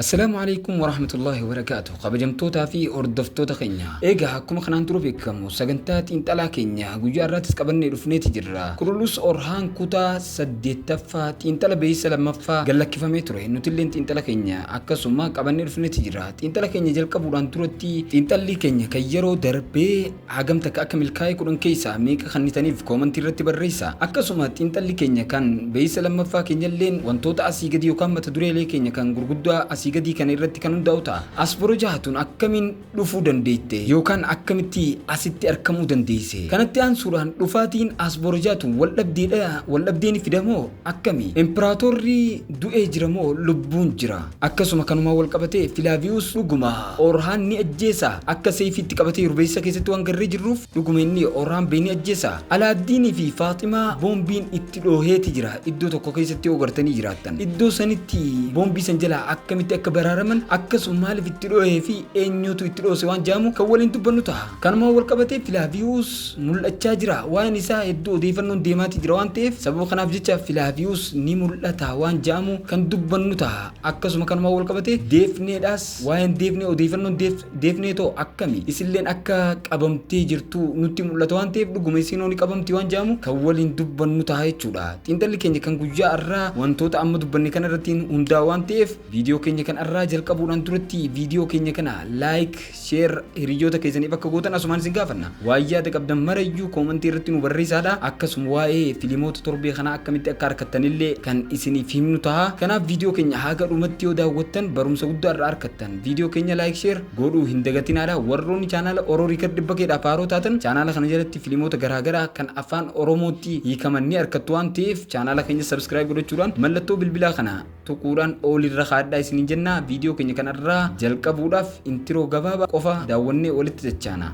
Assalaamu Aleeykum Warahmatullaahi Wabarakaatuh Kabajamtootaa fi hordoftoota keenya. Egaa akkuma kanaan dura beekamu sagantaa xiinxalaa keenya guyyaa har'aatis qabannee dhufneeti jirra. Kurulus Orhaan kutaa 8ffaa xiinxala beeksisa lammaffaa gad lakkifamee ture. Nutilleen xiinxala keenya akkasuma qabannee dhufneeti jirra. Xiinxala keenya jalqabuudhaan duratti xiinxalli keenya kan yeroo darbee hagam takka akka milkaa'e 10 keessaa meeqa kannitaniif koomantii irratti barreessaa. Akkasuma xiinxalli keenya kan beeksisa lammaffaa keenyalleen wantoota asii gadii yookaan mata dureelee keenya kan gurguddaa asii gadii kana irratti kan hundaa'u ta'a. Asboroja tun akkamiin dhufuu dandeette yookaan akkamitti asitti arkamuu dandeesse? Kanatti aansuudhaan dhufaatiin Asborojaa tun waldhabdeedha waldhabdee ni fida moo akkami? Impiraatorri du'ee jira moo lubbuun jira? Akkasuma kanumaan wal qabatee Filaaviyuus dhuguma Orhaan ni ajjeesaa? Akka seeyfiitti qabatee jiru beeksisa keessatti waan garree jirruuf dhuguma inni Orhaan Bey ni ajjeesaa? Alaaddiinii fi Faaximaa boombiin itti dhooheeti jira iddoo tokko keessatti yoo gartanii jiraattan. Iddoo sanitti boombii san jalaa akkamitti akka baraaraman akkasuma maaliif itti dhoohee fi eenyuutu itti dhoose waan ja'amu kan waliin dubbannu taha. Kanumaan wal qabatee Filaaviyuus mul'achaa jira. Waa'een isaa hedduu odeeyfannoon deemaati jira waan ta'eef sababa kanaaf jecha Filaaviyuus ni mul'ata waan ja'amu kan dubbannu taha. Akkasuma kanumaan wal qabatee Deefneedhaas waa'een Deefnee odeeyfannoon Deefnee too akkami? Isilleen akka qabamtee jirtu nutti mul'ata waan ta'eef dhuguma isiinoo ni qabamti waan ja'amu kan waliin dubbannu taha jechuudha. Xiinxalli keenya kan guyyaa arraa wantoota amma dubbanne kana irratti hundaa'a waan ta'eef viidiyoo keenya kan arraa jalqabuudhaan duratti viidiyoo keenya kana like, Share hiriyyoota keessaniif akka gootan asumaan isin gaafanna. Waan yaada qabdan marayyuu koomantii irratti nu barreessaadha. Akkasuma waa'ee filimoota torbee kanaa akkamitti akka arkattanillee kan isiniif himnu taha. Kanaaf viidiyoo keenya haga dhumatti yoo daawwattan barumsa guddaa irraa arkattan. Viidiyoo keenya like share godhuu hin dagatinaadha. Warroonni chaanaala Oro Record dhibba keedhaaf haaroo taatan chaanaala kana jalatti filimoota garaa garaa kan afaan Oromootti hiikaman ni arkattu waan ta'eef chaanaala keenya subscribe godhachuudhaan mallattoo bilbilaa kana tuquudhaan all irra kaa'adhaa isiniin jenna. Viidiyoo keenya kan har'aa jalqabuudhaaf intiroo gabaabaa qofa daawwannee walitti dachaana.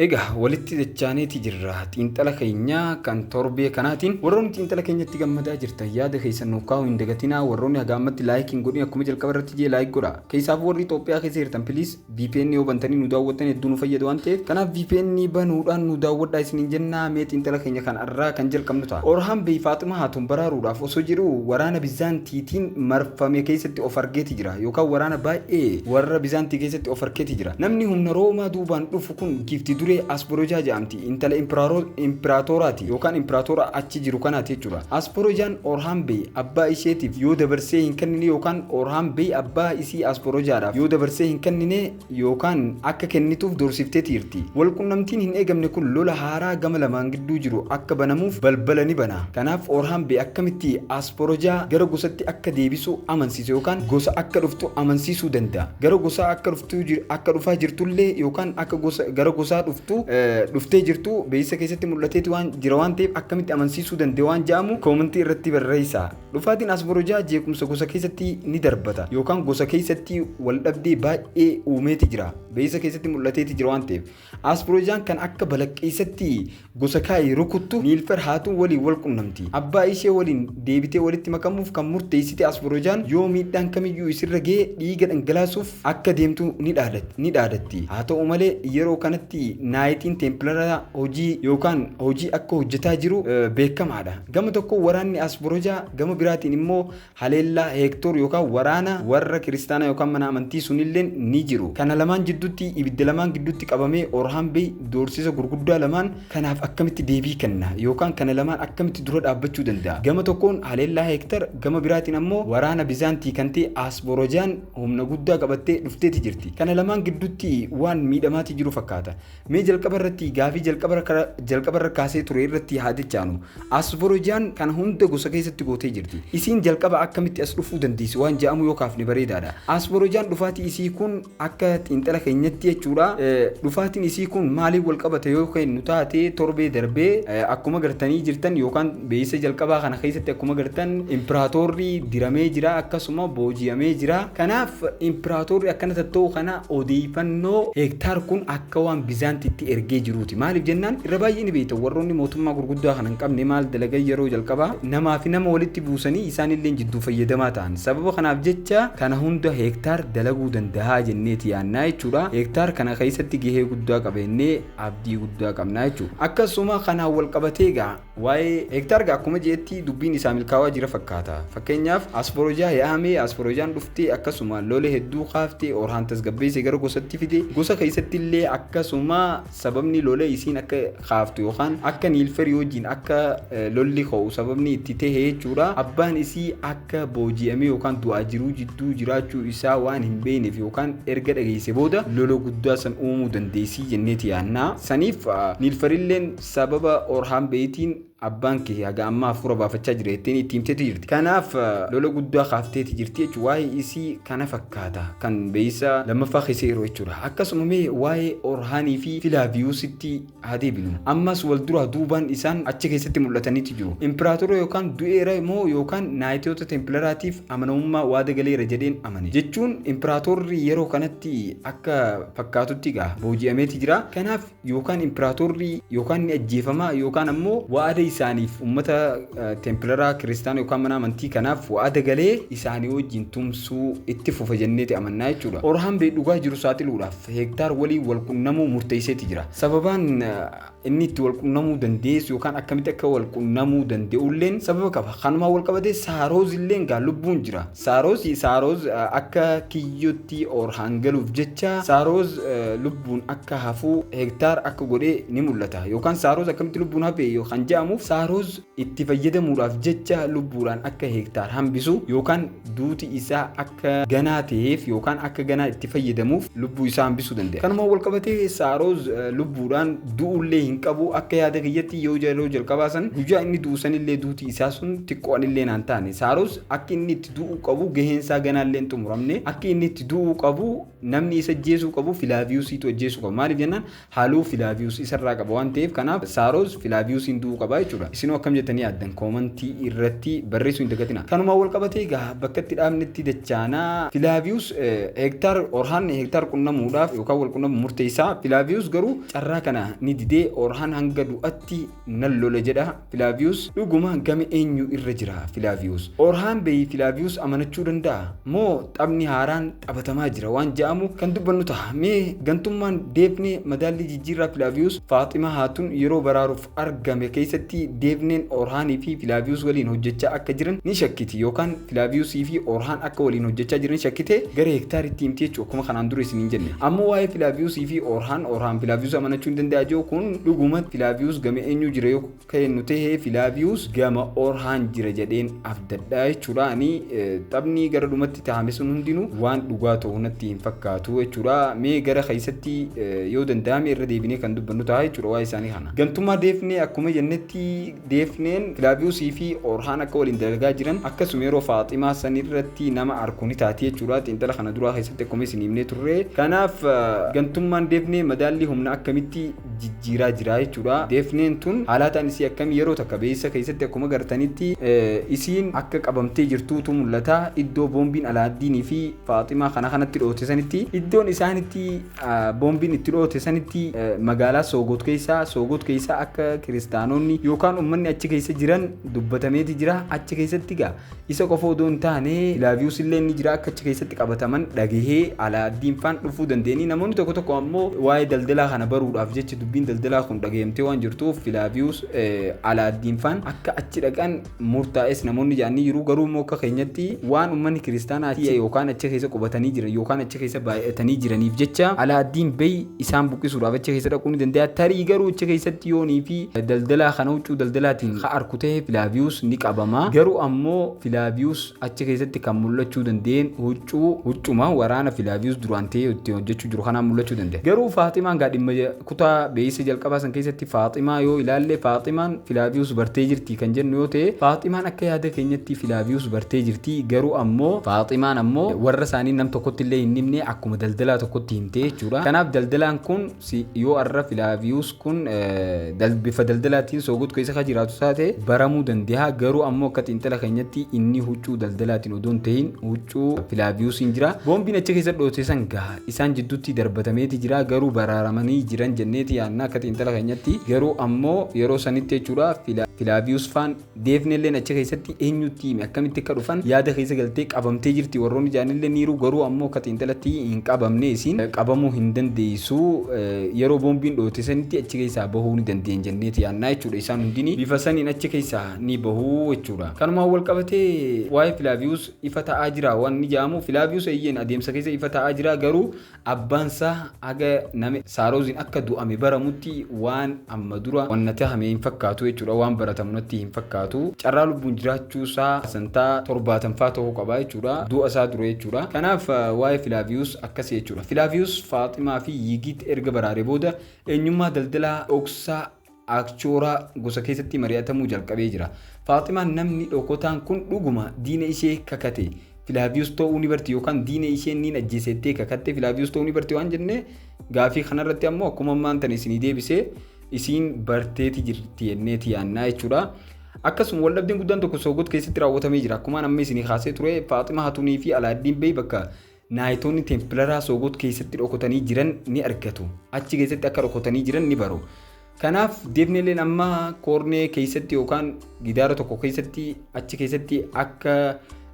Egaa walitti dachaaneeti jirra xiinxala keenya kan torbee kanaatiin. Warroonni xiinxala keenyatti gammadaa jirtan yaada keessan nuuf kaa'uu hin dagatinaa. Warroonni haga ammatti like hin godhin akkuma jalqaba irratti jee like godha. Keessaafuu warri Itoophiyaa keessa jirtan please VPN yoo bantanii nu daawwattan hedduu nu fayyada waan ta'eef kanaaf VPN banuudhaan nu daawwadhaa isiniin jennaa mee xiinxala keenya kan har'aa kan jalqabnu ta'a. Orhaan Bey Faaxima Haatuun baraaruudhaaf osoo jedhuu waraana Bizaantiitiin marfame keessatti of argeeti jira yookaan waraana baay'ee warra Bizaantii keessatti of arkeeti jira. Namni humna Roomaa duubaan dhufu kun giifti duree Asborojaa jedhamti. Intala Impiraatooraati yookaan Impiraatoora achi jiru kanaati jechuudha. Asborojaan Orhaan Bey abbaa isheetiif yoo dabarsee hin kennine yookaan Orhaan Bey abbaa isii Asborojaadhaaf yoo dabarsee hin kennine yookaan akka kennituuf doorsifteeti jirti. Wal qunnamtiin hin eegamne kun lola haaraa gama lamaan gidduu jiru akka banamuuf balbala ni bana. Kanaaf Orhaan Bey akkamitti Asborojaa gara gosatti akka deebisu amansiisa yookaan gosa akka dhuftu amansiisuu danda'a. Gara gosaa akka dhuftuu akka dhufaa jirtullee yookaan akka gosa gara gosaa dhuftu dhuftee jirtu beeksisa keessatti mul'ateeti waan jira waan ta'eef akkamitti amansiisuu danda'e waan ja'amu koomentii irratti barreessaa. Dhufaatiin Asborojaa jeequmsa gosa keessatti ni darbata yookaan gosa keessatti wal dhabdee baay'ee uumeeti jira. Beeksisa keessatti mul'ateeti jira waan ta'eef. Asborojaan kan akka balaqqeessatti gosa kaayi rukuttu Niilfer Haatuun waliin wal qunnamti. Abbaa ishee waliin deebitee walitti makamuuf kan murteessite Asborojaan yoo miidhaan kamiyyuu isirra gahe dhiiga dhangalaasuuf akka deemtu ni dhaadatti. Haa ta'u malee yeroo kanatti Naayitiin Teempilaraa hojii yookaan hojii akka hojjetaa jiru beekamaadha. Gama tokkoon waraanni Asborojaa gama biraatiin immoo Haleellaa Heektoor yookaan waraana warra kiristaanaa yookaan mana amantii sunilleen ni jiru. Kana lamaan jidduutti ibidda lamaan gidduutti qabamee Orhaan Bey doorsisa gurguddaa lamaan kanaaf akkamitti deebii kenna yookaan kana lamaan akkamitti dura dhaabbachuu danda'a? Gama tokkoon haleellaa Heektar gama biraatiin ammoo waraana Bizaantii kan ta'e Asborojaan humna guddaa qabattee dhufteeti jirti. Kana lamaan gidduutti waan miidhamaati jiru fakkaata. Mee jalqaba irratti gaafii jalqaba irra kaasee ture irratti haa dachaanu. Asborojaan kana hunda gosa keessatti gootee jirti. Isiin jalqaba akkamitti as dhufuu dandeessi waan ja'amu yoo kaafne bareedaadha. Asborojaan dhufaatii isii kun akka xiinxala keenyatti jechuudha. Dhufaatiin isii kun maaliin wal qabata yoo kennu taate torbee darbee akkuma gartanii jirtan yookaan beeksisa jalqabaa kana keessatti akkuma gartan impiraatoorri diramee jira akkasuma booji'amee jira. Kanaaf impiraatoorri akkana tatta'u kana odeeffannoo Heektaar kun akka waan Bizaantii Biizaantitti ergee jiruuti. Maaliif jennaan, irra baay'ee ni beektan, warroonni mootummaa gurguddaa kana hin qabne maal dalagan? Yeroo jalqabaa namaa fi nama walitti buusanii isaanillee jidduu fayyadamaa ta'an. Sababa kanaaf jecha kana hunda Heektaar dalaguu danda'a jenneeti yaannaa jechuudha. Heektaar kana keessatti gahee guddaa qabannee abdii guddaa qabnaa jechuudha. Akkasuma kanaan wal qabatee egaa waa'ee Heektaar gaa akkuma jeetti dubbiin isaa milkaa'aa jira fakkaata. Fakkeenyaaf, Asforojaa yaa'amee, Asforojaan dhuftee akkasuma lola hedduu kaaftee Orhaan tasgabbeessee gara gosatti fide. Gosa keessatti illee akkasuma sababni lola isiin akka kaaftu yookaan akka Niilferii wajjin akka lolli ka'u sababni itti ta'e jechuudha. Abbaan isii akka booji'amee yookaan du'aa jiruu jidduu jiraachuu isaa waan hin beekneef yookaan erga dhageesse booda lola guddaa san uumuu dandeessii jenneeti yaannaa. Saniif Niilferilleen sababa Orhaan beetiin abbaan kee haga ammaa hafuura baafachaa jira jetteen itti himteeti jirti. Kanaaf lola guddaa kaafteeti jirti jechuudha. Waa'ee isii kana fakkaata kan beeysa lammaffaa keessa yeroo jechuudha. Akkasuma mee waa'ee Orhaanii fi Filaaviyuusitti haa deebinu. Ammas wal duraa duubaan isaan achi keessatti mul'ataniiti jiru. Imperaatora yookaan du'eera moo yookaan naayitoota Teemplaraatiif amanamummaa waada galeera jedheen amane. Jechuun imperaatorri yeroo kanatti akka fakkaatutti egaa booji'ameeti jira. Kanaaf yookaan imperaatorri yookaan ni ajjeefama yookaan ammoo waada isaaniif uummata Teempilaraa kiristaana yookaan mana amantii kanaaf waada galee isaanii wajjin tumsuu itti fufa jenneeti amannaa jechuudha. Orhaan bee dhugaa jiru saaxiluudhaaf Heektaar waliin wal qunnamuu murteesseeti jira. Sababaan inni itti wal qunnamuu dandeessu yookaan akkamitti akka wal qunnamuu danda'ulleen sababa qaba. Kanumaan wal qabatee Saaroos illee gaa lubbuun jira. Saaroos akka kiyyootti Orhaan galuuf jecha Saaroos lubbuun akka hafu Heektaar akka godhee ni mul'ata. Yookaan Saaroos akkamitti lubbuun hafe kan jedhamuuf Saaroos itti fayyadamuudhaaf jecha lubbuudhaan akka Heektaar hambisu yookaan duuti isaa akka ganaa ta'eef yookaan akka ganaa itti fayyadamuuf lubbuu isaa hambisuu danda'a. Kanumaan wal qabatee Saaroos lubbuudhaan du'ullee hin qabu. Akka yaada kiyyatti yoo yeroo jalqabaa san guyyaa inni du'u sanillee duuti isaa sun xiqqoon illee naan taane. Saaroos akka inni itti du'uu qabu gaheensaa ganaallee hin xumuramne. Akka inni itti du'uu qabu namni isa ajjeesuu qabu Filaaviyusiitu ajjeesuu qaba. Maaliif jennaan, haaluu Filaaviyus isarraa qaba waan ta'eef, kanaaf Saaroos Filaaviyusiin du'uu qaba jechuudha. Isinoo akkam jettanii yaaddan? Koomantii irratti barreessuu hin dagatina. Kanumaan wal qabatee egaa bakka itti dhaabnetti dachaanaa. Filaaviyus Heektaar, Orhaan Heektaar qunnamuudhaaf yookaan wal qunnamu murteessaa. Filaaviyus garuu carraa kana ni didee Orhaan hanga du'atti nan lola jedha. Filaaviyus dhuguma gama eenyu irra jira? Filaaviyus Orhaan beeyi Filaaviyus amanachuu danda'a moo taphni haaraan taphatamaa jira waan jedhamu kan dubbannu ta'a. Mee gantummaan Deefnee madaallii jijjiirraa Filaaviyus Faaximaa Haatun yeroo baraaruuf argame keessatti Deefneen Orhaanii fi Filaaviyus waliin hojjechaa akka jiran ni shakkiti yookaan Filaaviyusii fi Orhaan akka waliin hojjechaa jiran shakkite gara Hektaaritti himti jechuudha, akkuma kanaan dura isiniin jenne. Ammoo waa'ee Filaaviyusii fi Orhaan, Orhaan Filaaviyus amanachuu hin danda'a jiru kun dhuguma Filaaviyus gama eenyu jira yoo kennu ta'e, Filaaviyus gama Orhaan jira jedheen abdadha jechuudha. Ani taphni gara dhumatti tahame sun hundinuu waan dhugaa ta'u natti hin fakkaatu jechuudha. Mee gara keessatti yoo danda'ame irra deebinee kan dubbannu ta'a jechuudha waa'ee isaanii kana. Gantummaa Deefnee, akkuma jennetti Deefneen Filaaviyusii fi Orhaan akka waliin dalagaa jiran akkasuma yeroo Faaximaa san irratti nama arku ni taati jechuudha. Xiinxala kana duraa keessatti akkuma isin himnee turre. Kanaaf gantummaan Deefnee madaallii humna akkamitti jijjiiraa jira jechuudha. Deefneen tun haalaataan isii akkamii? Yeroo takka beeksisa keessatti akkuma gartanitti isiin akka qabamtee jirtuutu mul'ata. Iddoo boombiin Alaaddiinii fi Faaximaa kana kanatti dhoote sanitti, iddoon isaanitti boombiin itti dhoote sanitti, magaalaa Soogot keessaa akka kiristaanonni yookaan uummanni achi keessa jiran dubbatameeti jira. Achi keessatti gaa isa qofa odoo hin taane Filaaviyus illee ni jira. Akka achi keessatti qabataman dhagahee Alaaddiin faan dhufuu dandeenyi. Namoonni tokko tokko ammoo waa'ee daldalaa kana baruudhaaf jecha dubbiin daldalaa kun dhagayamtee waan jirtuuf Filaaviyus Alaaddiin faan akka achi dhaqan murtaa'es namoonni jedhanii jiru. Garuu immoo akka keenyatti waan uummanni kiristaanaa achi yookaan achi keessa qubatanii jiran yookaan achi keessa baay'atanii jiraniif jecha Alaaddiin bey isaan buqqisuudhaaf achi keessa dhaquu ni danda'a. Tarii garuu achi keessatti yoonii fi daldalaa kana huccuu daldalaatiin ka arku ta'e Filaaviyus ni qabama. Garuu ammoo Filaaviyus achi keessatti kan mul'achuu danda'een huccuma waraana Filaaviyus duraan ta'ee ittiin hojjechuu jiru kanaan mul'achuu danda'a. Garuu Faaximaan gaa dhimma kutaa beeksisa jalqabaa jalqabaa san keessatti Faaximaa yoo ilaalle, Faaximaan Filaaviyus bartee jirti kan jennu yoo ta'e, Faaximaan akka yaada keenyatti Filaaviyus bartee jirti. Garuu ammoo Faaximaan ammoo warra isaanii nam tokkotti illee hin himne, akkuma daldalaa tokkotti himte jechuudha. Kanaaf daldalaan kun yoo arra Filaaviyus kun bifa daldalaatiin Soogot keessa kan jiraatu taate baramuu danda'a. Garuu ammoo akka xiinxala keenyatti inni huccuu daldalaatiin odoo hin tahin huccuu Filaaviyusiin jira. Boombiin achi keessa dhoote san gaha isaan jidduutti darbatameeti jira, garuu baraaramanii jiran jenneeti yaadna akka xiinxala keenyatti. Garuu ammoo yeroo sanitti jechuudha, Filaaviyus faan Deefnelleen achi keessatti eenyutti hime, akkamitti akka dhufan yaada keessa galtee qabamtee jirti warroonni jaanillee niiru. Garuu ammoo akka xiinxalatti hin qabamne, isiin qabamuu hin dandeessu. Yeroo boombiin dhoote sanitti achi keessaa bahuu ni dandeenye jenneeti yaannaa jechuudha. Isaan hundini bifa saniin achi keessaa ni bahuu jechuudha. Kanumaan wal qabatee waa'ee Filaaviyus ifa ta'aa jira waan ni jedhamu. Filaaviyus eeyyeen adeemsa keessa ifa ta'aa jira, garuu abbaan isaa haga nama Saarooziin akka du'ame baramutti waan amma dura wanna tahame hin fakkaatu jechuudha. Waan baratamu natti hin fakkaatu. Carraa lubbuun jiraachuu isaa santaa 70 faa ta'uu qaba jechuudha. Du'a isaa dura jechuudha. Kanaaf waa'ee Filaaviyus akkasii jechuudha. Filaaviyus Faaximaa fi Yigiit erga baraare booda eenyummaa daldalaa dhoksaa Akchooraa gosa keessatti mari'atamuu jalqabee jira. Faaximaan namni dhokotaan kun dhuguma diina ishee kakate Filaaviyus ta'uu ni barti yookaan diina isheen niin ajjeesettee kakatte Filaaviyus ta'uu ni barti waan jenne, gaafii kanarratti ammoo akkuma ammaan tana isinii deebisee isiin barteeti jirti jenneeti yaannaa jechuudha. Akkasuma waldhabdeen guddaan tokko Soogot keessatti raawwatamee jira. Akkumaan amma isinii kaasee ture, Faaxima Hatunii fi Alaaddiin Bey bakka naayitoonni Teempilaraa Soogot keessatti dhokotanii jiran ni argatu. Achi keessatti akka dhokotanii jiran ni baru. Kanaaf Deefneleen amma koornee keessatti yookaan gidaara tokko keessatti achi keessatti akka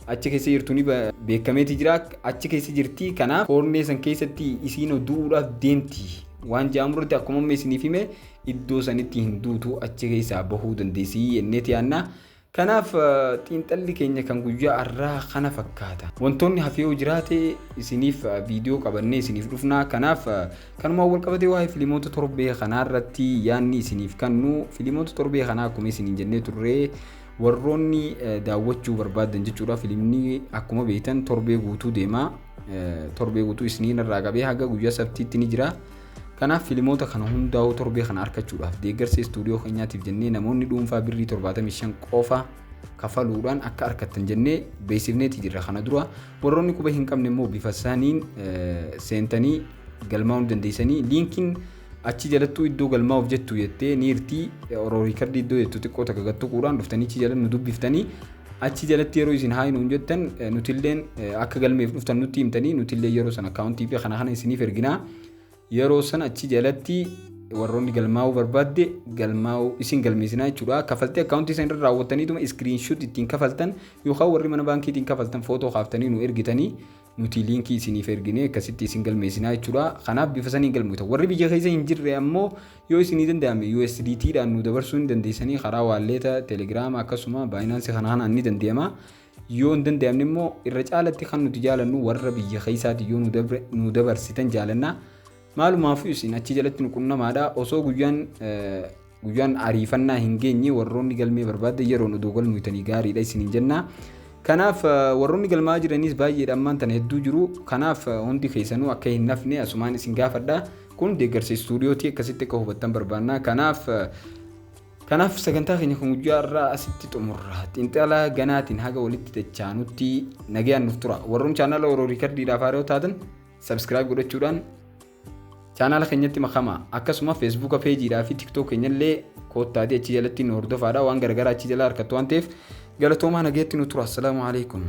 achi keessa jirtu ni beekameeti jira. Achi keessa jirti. Kanaaf koornee san keessatti isiin du'uudhaaf deemti. Waan jedhamu irratti akkuma amma isiniif hime, iddoo sanitti hin duutu, achi keessaa bahuu dandeessi jenneeti yaanna. Kanaaf xiinxalli keenya kan guyyaa har'aa kana fakkaata. Wantoonni hafee yoo jiraate isiniif viidiyoo qabannee isiniif dhufna. Kanaaf kanumaan wal qabatee waa'ee filimoota torbee kanaa irratti yaadni isiniif kannu, filimoota torbee kanaa akkuma isiniin jennee turre, warroonni daawwachuu barbaadan jechuudha. Filimni akkuma beektan torbee guutuu deema. Torbee guutuu isiniin irraa qabee haga guyyaa Sabtiitti ni jira. Kanaaf filimoota kana hundaa'uu torbee kana argachuudhaaf deeggarsa istuudiyoo keenyaatiif jennee namoonni dhuunfaa birrii 75 qofa kafaluudhaan akka argattan jennee beeksifneeti jirra kana dura. Warroonni quba hin qabne immoo bifa isaaniin seentanii galmaa'uu dandeessanii. Liinkiin achi jalattuu iddoo galmaa'uuf jettu jettee niirtii Oroo Riikardii iddoo jettu xiqqoo takka gattuquudhaan dhuftanii achi jala nu dubbiftanii, achi jalatti yeroo isin haa nuun jettan, nutilleen akka galmeef dhuftan nutti himtanii, nutillee yeroo sana akkaawuntii fi kana kana isiniif erginaa. Yeroo sana achi jalatti warroonni galmaa'uu barbaadde galmaa'uu isin galmeessinaa jechuudha. Kafaltii akkaawuntii isin irra raawwattaniituma screenshot ittiin kafaltan yookaan warri mana baankiitiin kafaltan footoo kaaftanii nu ergitanii, nuti liinkii isiniif ergine akkasitti isin galmeessinaa jechuudha. Kanaaf bifa saniin galmoota. Warri biyya keessa hin jirre ammoo yoo isinii danda'ame USDT dhaan nu dabarsuu hin dandeessanii, karaa waalleeta Telegiraama akkasuma Baayinaansi kana kanaan ni danda'ama. Yoo hin danda'amne immoo irra caalatti kan nuti jaalannu warra biyya keessaati yoo nu dabarsitan jaalanna. Maalumaafuu isin achi jalatti nu qunnamaadha. Osoo guyyaan ariifannaa hin geenye warroonni galmee barbaadde yeroon odoo galmoytanii gaariidha isiniin jenna. Kanaaf warroonni galmaa jiranis baay'eedha, ammaan tana hedduu jiru. Kanaaf hundi keessanuu akka hin nafne asumaan isin gaafadha. Kun deeggarsa istuudiyooti, akkasitti akka hubattan barbaanna. Kanaaf sagantaa keenya kan guyyaa irraa asitti xumurra. Xiinxala ganaatiin haga walitti dachaanutti nagayaan nuuf tura. Warroon chaanaala Oroo Riikardiidhaaf haaroo taatan subscribe godhachuudhaan chaanaala keenyatti makama. Akkasuma Feesbuuka peejiidhaa fi TikTok keenyallee koottaatii achi jalatti nu hordofaadha. Waan garagaraa achi jala harkattu waan ta'eef galatoomaa, nagayatti nu tura. Assalaamu alaikum.